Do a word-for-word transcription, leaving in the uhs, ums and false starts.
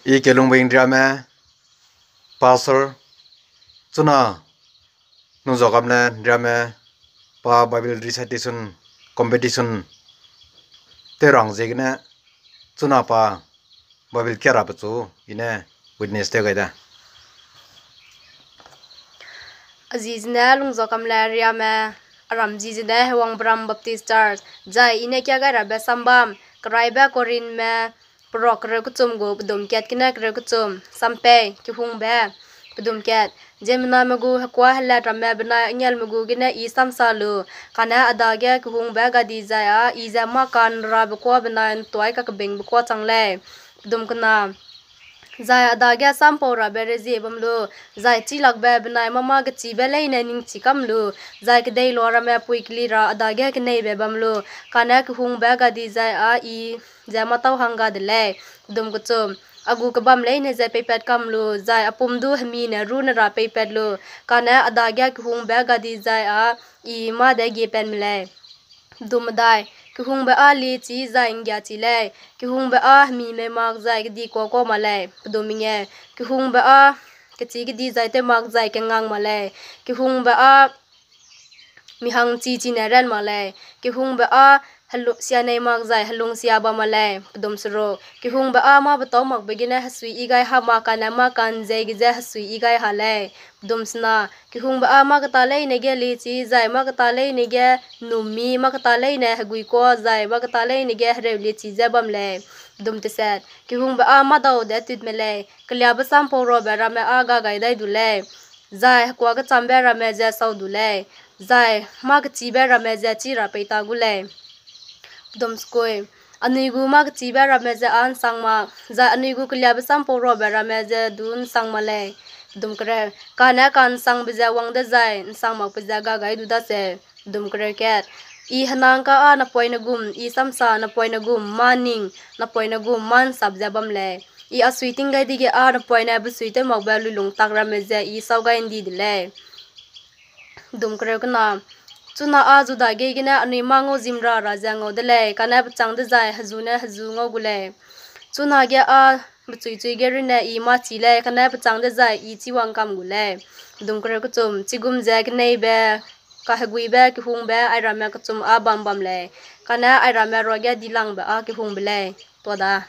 I Kelungbe Nriame, pastor, chuna Nungzuakamle Nriame pa Bible recitation competition tew rang ziegene chuna pa Bible kia rabe chu i ne witness tew gai da. A zi zene Lungzuakamle Nriame, a ram zi zene Hewangberam Baptist Church, zai i ne kia gai rabe sambam, Keraibe Korinthme, perok kereu kechum gu pedum kat gene kereu kechum, sampei, kehungbe, pedum kat, ziemmename gu hekuâ helat ramme benai angelme gu gene i samsa lu, kane a dage kehungbe gadi zai â i ze mâ ka'nrabe kuâ benai ’ntuai kakebengbe kuâ chang lei. Pedum kena, zai a dage sampau rabe rezie bam lu, zai chîlakbe benai mâ-mâ gechîbe leine ningchi kam lu, zai kedeiloa ramme pui keli ra a dage keneibe bam lu, kane kehungbe gadi zai â i ze mâ-tâu hangga de lei. Pedum kechum, a gu kebam leine ze peipat kam lu, zai a pum du hemi ne rû ne ra peipat lu, kane a dage kehungbe gadi zai â i mâ de giepat me lei. Pedum medai, kehungbe â liechî zai ’nggiachi lei, kehungbe â hemi mei mak zai kedi kuâ-kuâ ma lei. Pedum mengeu, kehungbe â kechî kedi zai tew mak zai kengang ma lei, kehungbe â mi hangchi-chi ne ran mak lei, kehungbe â helu-, sianei mak zai helungsia bam mak lei. Pedum seruk, kehungbe â mâ-betâu makbe gene hesui yi gai ha mak kane mâ ka'nzei ge je hesui yi gai ha lei. Pedum sena, kehungbe â mâ-keta leine ge liechî zai mâ-keta leine ge ’nnummi, mâ-keta leine heguikuâ zai mâ-keta leine ge hereu liechî je bam lei. Pedum teset, kehungbe â mâ-dau de tut me lei, keliâbe sampau rabe ramme â ga gai dai du lei, zai hekuâ kechâmbe ramme ze sau du lei, zai mâ-kechîbe ramme ze chî ra pei ta gu lei. Pedum sekui, anui gu mâ-kechîbe ramme ze â ’nsang mak, zai anui gu keliâbe sampau rabe ramme ze du ’nsang mak lei. Pedum kereu, kane ka'nsangbe ze wang dezai ’nsang makbe ze ga gai du daseu. Pedum kereu kat, I henang ka â napoine gum, I samsa napoine gum, mâ-ning napoine gum, mâ-’nsap ze bam lei. I a sui ting gai dege â napoine besuitew makbe luilung tak ramme ze I sâu gai ’ndi de lei. Pedum kereu kena, chuna â zu dage gene anui mâ ngau zimra ra ze ngau de lei, kane pechâng dezai hezu ne hezu ngau gu lei. Chunage â bechui-chui ge runne I mâ chî lei, kane pechâng dezai I chî wang kam gu lei. Pedum kereu kechum, chigum ze keneibe, kaheguibe, kehungbe, airamme kechum â bam bam lei, kane airamme ruage dilangbe â kehungbe lei. Tuada.